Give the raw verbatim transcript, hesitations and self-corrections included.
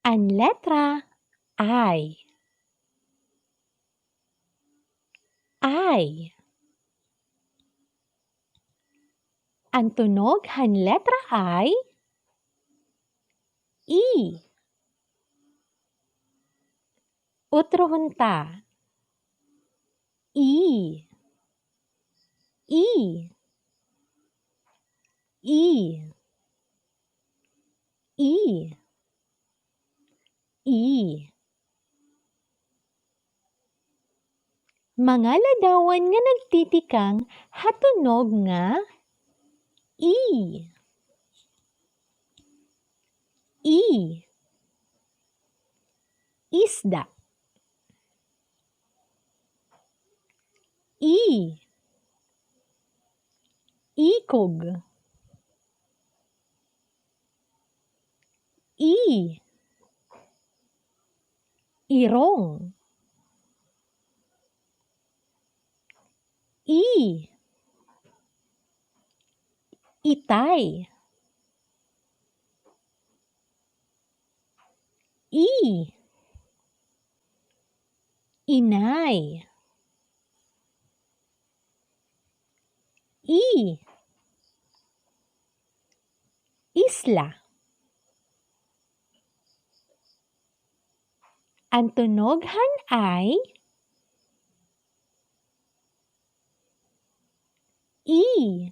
An letra I. I. An tunog han letra I, i. Utrohon ta. I. I. I. I. I. Mga ladawan nga nagtitikang ha tunog nga i. I. Isda. I. Ikog. I. Irong. I. Itay. I. Inay. I. Isla. An tunog han I, i.